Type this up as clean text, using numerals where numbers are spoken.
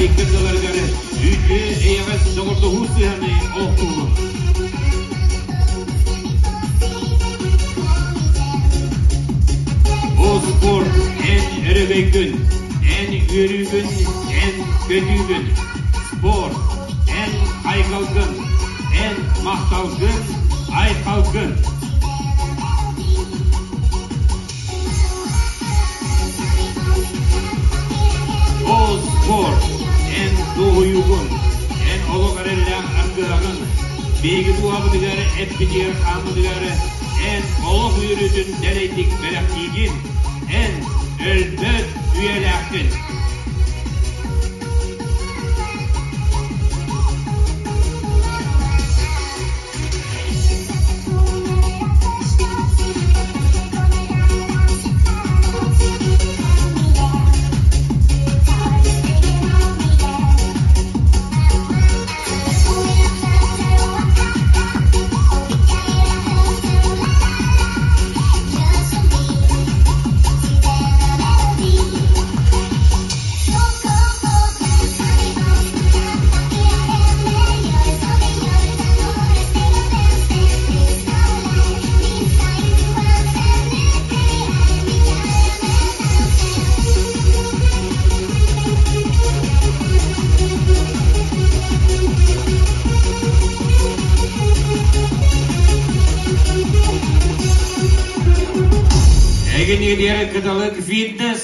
икки ардыларыгар үтүө эйэҕэс доҕордоһуу сыһыаны олохтууллар. О спорт, эн өрөгөйгүн, эн үөрүүгүн, эн көтүүгүн. Спорт, эн айгалгын, эн махталгын, айхалгын. О спорт, эн дуоһуйуугун, эн олох эрэллээх аргыһаҕын, биһиги дууһабытыгар, эппитигэр-хааммытыгар эн олох үөрүүтүн дэлэйдик бэлэхтиигин, эн өлбөт үйэлээххин. Эгин Кыталык фитнес.